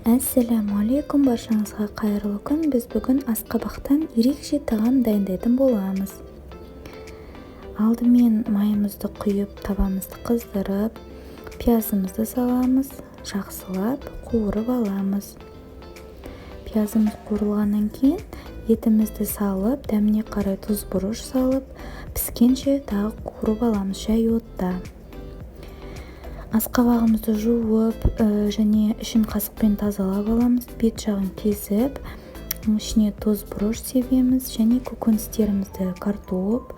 Әссәләмуғалейкум, баршаңызға қайырлы күн! Біз бүгін асқабақтан ерекше тағам дайындайтын боламыз. Алдымен майымызды құйып, табамызды қыздырып, пиязымызды саламыз, жақсылап қуырып аламыз. Пиязымыз қуырылғаннан кейін етімізді салып, дәміне қарай тұз, бұрыш салып, піскенше тағы қуырып аламыз жай отта. Асқабағымызды жуып және ішін қасықпен тазалап аламыз. Бет жағын кесіп, ішіне тұз, бұрыш себеміз және көкөністерімізді, картоп,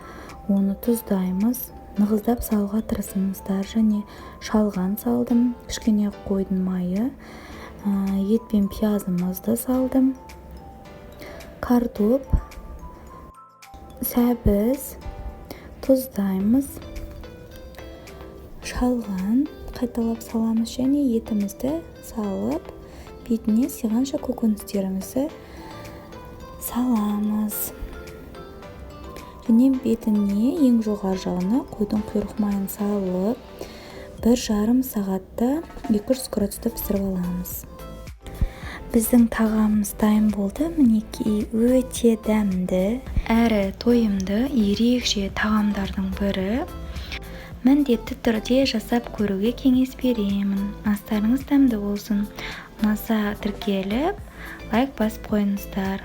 оны тұздаймыз. Нығыздап салуға тырысыңыздар. Және шалған салдым, кішкене қойдың майы, ет пен пиязымызды салдым, картоп, сәбіз, тұздаймыз, шалған қайталап саламыз және етімізді салып, бетіне сыйғанша көкөністерімізді саламыз және бетіне, ең жоғары жағына қойдың құйрық майын салып, 1,5 сағатта 200 градуста пісіріп аламыз. Біздің тағамымыз дайын болды. Мінекей, өте дәмді әрі тойымды ерекше тағамдардың бірі. Міндетті түрде жасап көруге кеңес беремін. Астарыңыз дәмді болсын! Ұнаса, тіркеліп, лайк басып қойыңыздар.